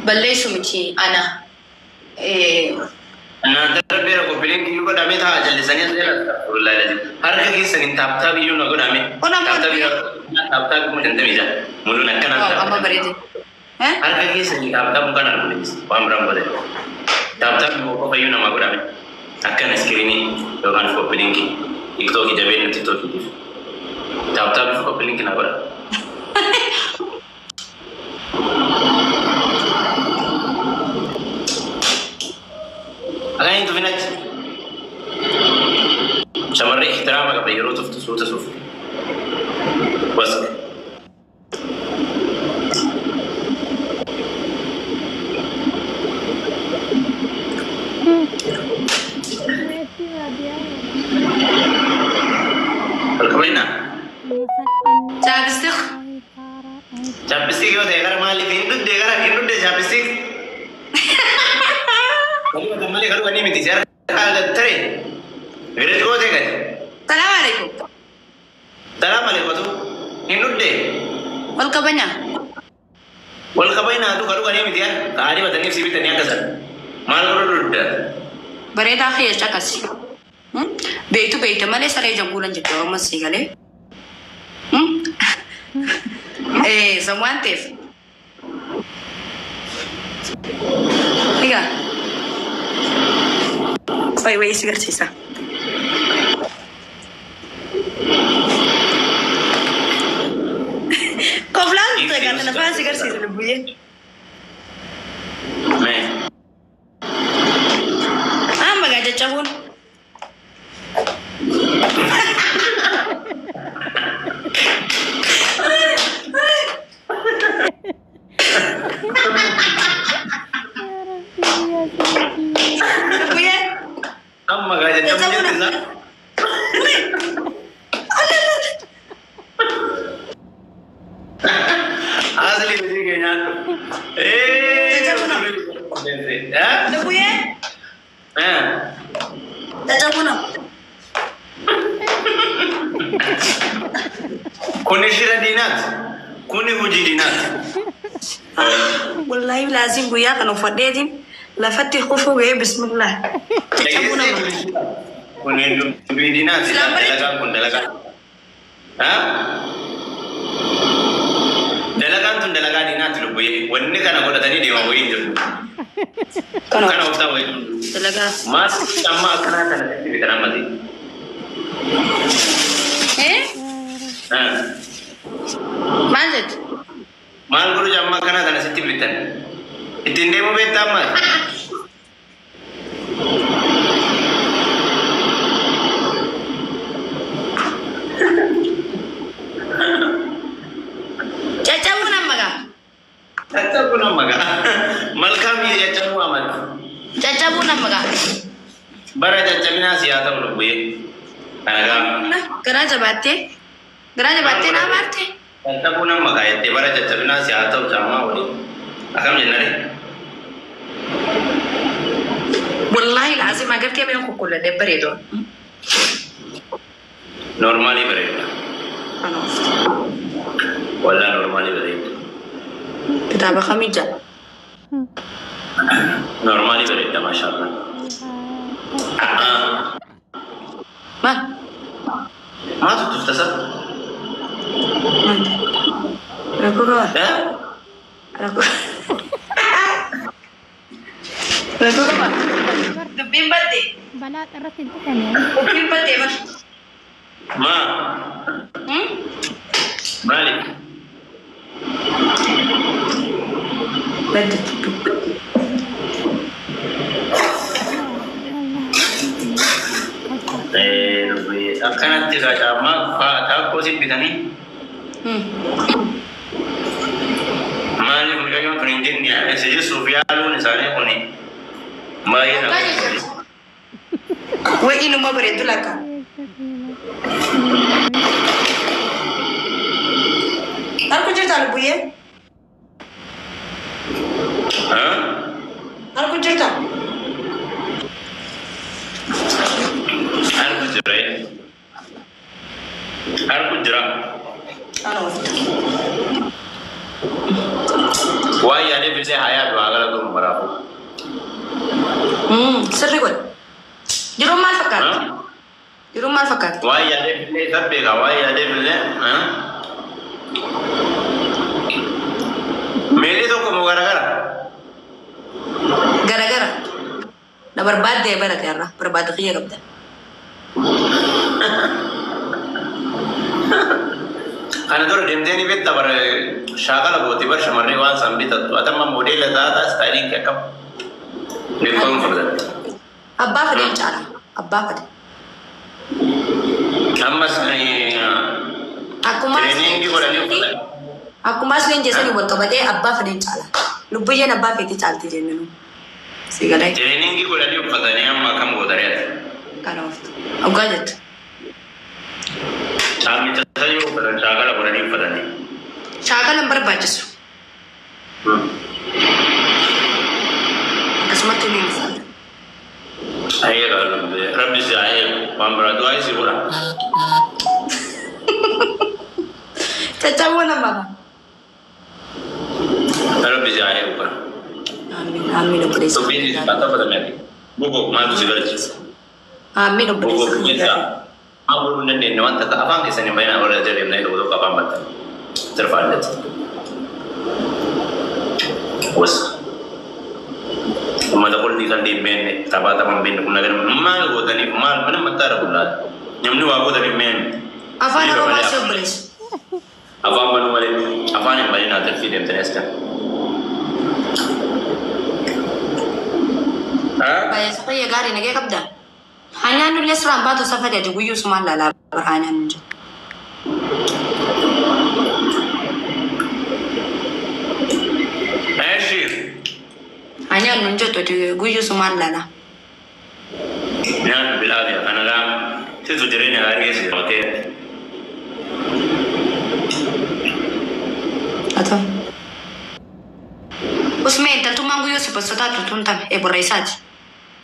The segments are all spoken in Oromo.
Balleessu miti ana. Naanta darbeera qophiileen kiyyuu godhamee ta'a jallisanii as jala. Harka keessaniin tap tap iyyuu na godhame. Kun ammoo Tap tap tap 56,000. Muluun akkanaan Amma tap tap. Bareede. Harka keessanii tap tap kan arguunis waan biraan godhe. Tap tap qofa iyyuu nama godhame. Akkana screenii yookaan copy linkii. TikTokii jabeenya TikTokiitiif. Tap tap copy linkii na godha. Akkana tufin achi. Shamarree ihtiraama qaba yeroo tuftu suuta suufti. Wask. Ol qabaynaa. Chapstick. Chapstick yoo ta'e gara maaliif hin dhudde gara hin dhudde chapstick. Walii malee garuu wanni miti si harkaa ture. Bireet gootee gadi. Salaam alaikum. Salaam alaikum hin dhudde. Wal kabanya. Wal qabaynaa tu garuu wanni miti kaadhi bataniif si bitanii akka sana. Maal godhu dhudda? Bareedaa kiyya caqasi. Beeytu beeyta malee saree janguulan jette Oromoon sii galee. San waan ta'eef. Egaa. Qoy wayii si garsiisa. Koflaan ta'e kan lafaa si garsiisa lubbuyyee. Mee. Amma gaa caccabuun. Lubbuyyee. Amma gaa jajjabu Caccabuun. jettisa. Asli hojii keenyaadhu. Caccabuun. Lubbuyyee. Caccabuun. Kuni shira diinaati. Kuni hojii diinaati. Wallaahi laazim guyyaa kana uffadheetiin lafatti kufuu ga'ee bismillah. Caccabuun amma. Kuni dubbii diinaati. Silaan bareedu. Dalagaan kun dalagaa. Dalagaan tun dalagaa diinaati lubbuyyee. Wanni kana godhatanii deeman wayii hin jiru. Kana Kana uffataa wayii hin jiru. dalagaa. Maas amma akkanaa kana sitti bitan ammati. Eh? Maal jettu? Maal godhu amma akkanaa kana sitti bitan? Ittiin deemuu beektaa amma? Caccabuun amma gaa. Caccabuun amma gaa. Malkaam caccabuu amala. Caccabuun amma gaa. Bara caccabinaa si haa ta'u lubbuyyee. Kana gaa. Garaa jabaattee. Garaa jabaattee naa baarte. Caccabuun amma gaa jettee bara caccabinaa si haa ta'u caamaa waliin. Akkam jennare? Wallaahi laazim agartee mee kukkulladhee bareedu. Normaalii bareeda. Wallaa normaalii bareeda. Kitaaba kamii jala? Normaalii bareeda maashaallah. Maal? Maaltu tufta sa? Maal? Rakkoo qaba? Rakkoo. Rakkoo qaba? Dubbiin badde. Balaa irratti hin tuqame. Dubbiin badde bar. Maa? Maali? Badde. Akkanatti gaa caammaa taakkoo si bitanii maaliif mucayyoon tun hin jenne si jissuuf yaaluun isaanii kun baay'ee nama. Wayi inuma bareeddu lakka. Harku jirta lubbuyyee? Harku jirta? Harku jira. Harku jira. Ana wafta. Waa yaadee billee haa yaadu haa galatuun baraafu. Sirri godhe. Jiruun maal fakkaatti? Jiruun maal fakkaatti? Waan yaadee billee isa beeka waan yaadee billee. Meelli tokko moo garagara? Garagara. Na barbaaddee barate har'a barbaadde kiyya qabda. Kana dura deemtee ni beekta bara shaakala gooti bar shamarree waan san bitattu. Ati amma moodeela taata istaayiliin kee akkam? Beekamu furdatte. Abbaa fedheen caala. Abbaa fedhe. Ammas Akkuma tireeningii godhanii uffatan. Akkuma asliin jeesanii wal qabatee abbaa fedheen caala. Lubbiyyeen abbaa feetii caalti jenne nu. Si galee Tireeningii godhanii uffatanii amma akkam gootaree ati? Kana ooftu. Dhugaa jettu. Saamicha san yoo uffatan shaakala godhanii uffatanii. Shaakala hin barbaachisu. Akkasumatti ni uffata. Ayyee rabbi si haa eegu waan biraa du'aa si godha. Caccaboo namaa. Rabbi si haa eegu kana. Amiin amiin obboleessa. Dubbiin si taphatame ati. Boko maaltu si galche? Amiin Boko obboleessa. keessa maal godhuu hin dandeenye wanta ta'a afaan keessanii baay'inaan warra deemnee tokko tokko afaan bantan. Tirfaallatti. Was. Uummata qolli kan hin beekne taphaa tapha hin beekne kun nagar maal gootaniif maal mana mattaara kullaata. Namni waa gootaniif beekne. Afaan Oromoo si obboleessa. Afaan banuu malee afaan hin baninaa tarfii deemtanii as kan. Baay'ee fayya gaarii nagee qabda. Haa nyaannu illee suraan baatu safari ati guyyuu sumaan laalaa bara haa nyaannu jedhu. Eeshi. Haa nyaannu hin jettu ati guyyuu sumaan laalaa. Nyaannu bilaafiya kanarraa situ jireenya gaarii keessa jira ta'e. Haa ta'u. Usmee intaltummaan guyyuu si bossotaa turtuun tame ee borreessaati.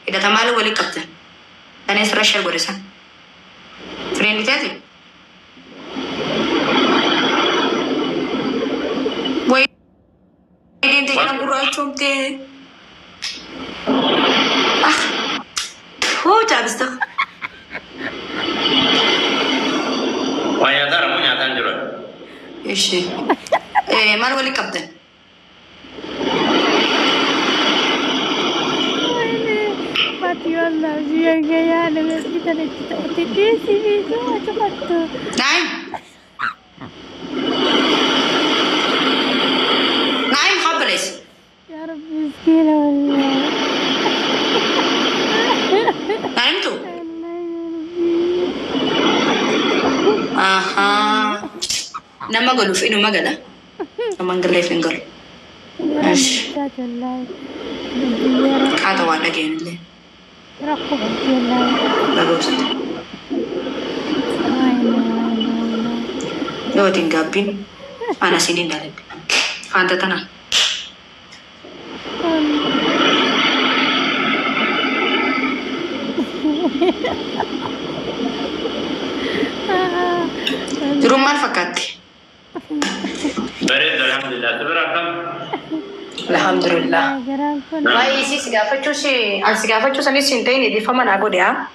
Hidhata maali walii qabdan? Tanee sirra share godhe san. Fireendi teeti? Wayii deemtee jedhan gurraachoomtee. Ah! Hoo jaabista. Waa nyaataa rakkoo nyaataan jiru. Ishee. Maal walii qabdan? Fatih wallah jiya nama kita nak kita ti si cepat tu. Naim. Naim habbles. Ya Rabbi miskin wallah. Naim tu. Aha. Nama galuuf inuma gala. Nama hin galleef hin galu. Ish. Haata waan dhageenyillee. Rakkoo wallah. Dhagoobsite. Yoo itti hin gaabbiin ana isiniin dalagde. Faanta tana. Jiruun maal fakkaatti? Bareedu alhamdulillah. Sibira akkam? Alhamdulillah. Waa'ee isii si gaafachuu si an si gaafachuu sanis hin ta'in dhiifama naa godhe haa.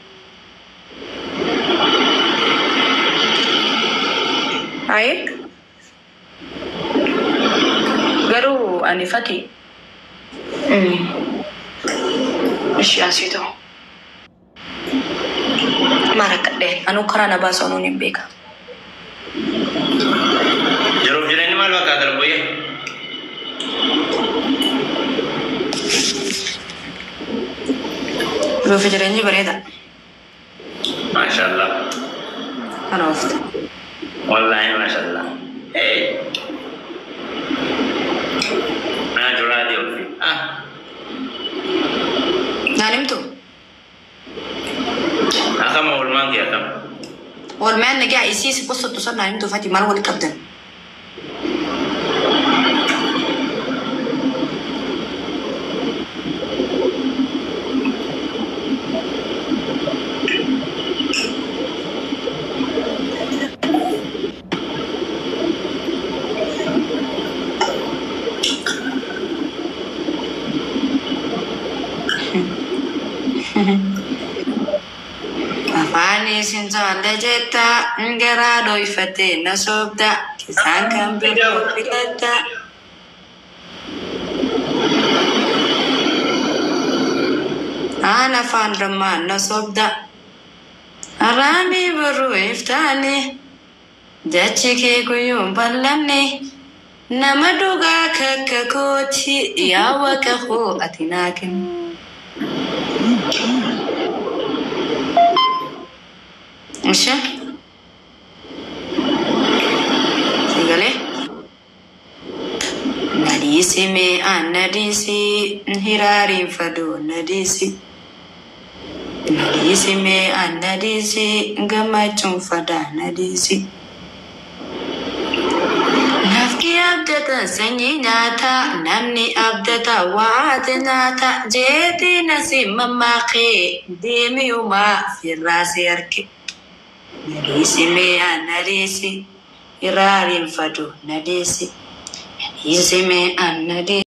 Ayi. Garuu ani fati. Ishii asii ta'u. Maal rakkadhee anuu karaa na baasu anuun hin beeka. Jiruuf jireenyi maal fakkaata lubbuyyee? Jiruuf jireenyi bareeda. Maashaallah. Kana oofta. Wallaahi maashaallah. Hey. Naa duraa deemti. Ah. Naan himtu? Akkam oolmaan kee akkam? Oolmaan nagaa isii si qossattu san naan himtu fati maal wal qabdan? Sin tolle jetta garaa dhoyfattee na soobda isaan kan biroo filatta. Aan afaan dammaan na soobda. Araamii barruu iftaani jechi kee guyyuun bal'anne nama dhugaa kakka kooti yaa waaqa koo ati naa kenni. Ishee sagalee nadiisi mee aan nadiisi hiraariin faduu nadiisi. Nadiisi mee aan nadiisi gammachuun fadaa nadiisi. Nafki abdata sanyii nyaata namni abdata waate nyaata jeetii nasi mammaaqee deemiyumaa firraasi arge. Nadiisi mee aan nadiisi hiraariin faduu nadiisi. Nadiisi mee aan nadiisi.